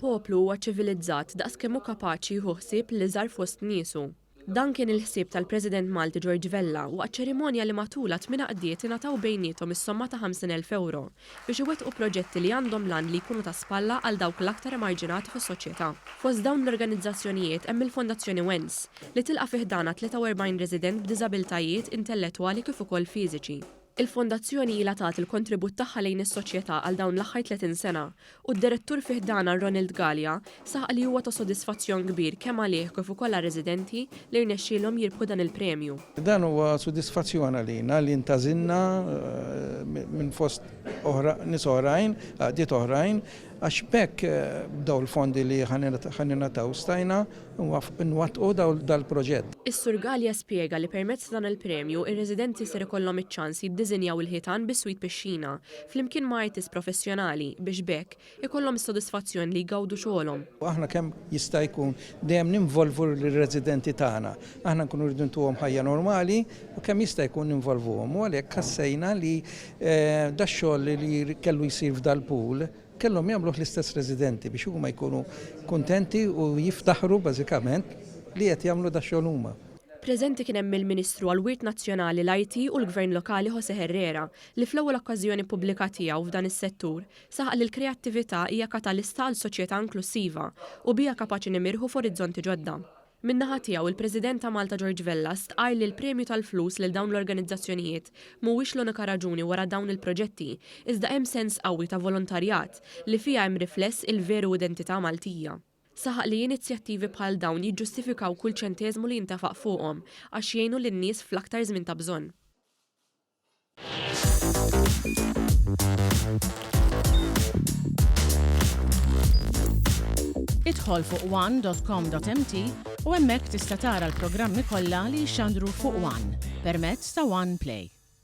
Poplu huwa ċivilizzat daqs kemm hu kapaċi jieħu ħsieb l-iżgħar fost niesu. Dan kien il-ħsieb tal-President Malti George Vella waqt ċerimonja li matulha tmien għaqdiet ingħataw bejniethom is-somma ta' 50,000 ewro biex iwettqu proġetti li għandhom l-għan li jkunu ta' spalla għal dawk l-aktar emarġinati fis-soċjetà. Fost dawn l-organizzazzjonijiet hemm il-Fondazzjoni Wens, li tilqa' fi ħdanha 43 resident b'diżabiltajiet intellettwali kif ukoll fiżiċi. Il-Fondazzjoni ilha tagħti l-kontribut tagħha lejn is-soċjetà għal dawn l-aħħar 30 sena u d-Direttur fi ħdanha Ronald Galea saħaq li huwa ta' sodisfazzjon kbir kemm għalih kif ukoll għar-residenti li rnexxielhom jirbħu dan il-premju. Dan huwa sodisfazzjon għalina li ntgħażilna minn fost oħra nies oħrajn, għaqdiet oħrajn, għax b'hekk b'dawn il-fondi li ħa ningħataw stajna nwattqu dal-proġett. Is-Sur Galea spjega li permezz ta' dan il-premju, ir-residenti ser ikollhom iċ-ċans jiddiżinjaw il-ħitan biswit pixxina, flimkien ma' artist professjonali biex b'hekk, ikollhom is-sodisfazzjon li jgawdu xogħolhom. Aħna kemm jista' jkun dejjem ninvolvu lir-residenti tagħna. Aħna nkunu rridu ntuhom ħajja normali u kemm jista' jkun ninvolvuhom u għalhekk ħassejna li dax-xogħol li kellu jsir f'dal-pool kellhom jagħmluh l-istess residenti biex huma jkunu kuntenti u jiftaħru bażikament li qed jagħmlu dax-xogħol huma. Preżenti kien hemm il-Ministru għall-Wirt Nazzjonali, l-Arti u l-Gvern Lokali José Herrera li fl-ewwel okkażjoni pubblika tiegħu f'dan is-settur saħaq li l-kreattività hija katalista għal soċjetà inklussiva u biha kapaċi nimirħu f'orizzonti ġodda. Min-naħa tiegħu, il-President ta' Malta George Vella stqarr li l-premju tal-flus lil dawn l-organizzazzjonijiet mhuwiex l-unika raġuni wara dawn il-proġetti, iżda hemm sens qawwi ta' volontarjat li fiha hemm rifless il-veru identità Maltija. Saħaq li inizjattivi bħal dawn jiġġustifikaw kull ċenteżmu li jintefaq fuqhom għax jgħinu lin-nies fl-aktar żmien ta' bżonn. Idħol fuq one.com.mt u hemmhekk tista' tara l-programmi kollha li jixxandru fuq One permezz ta' One Play.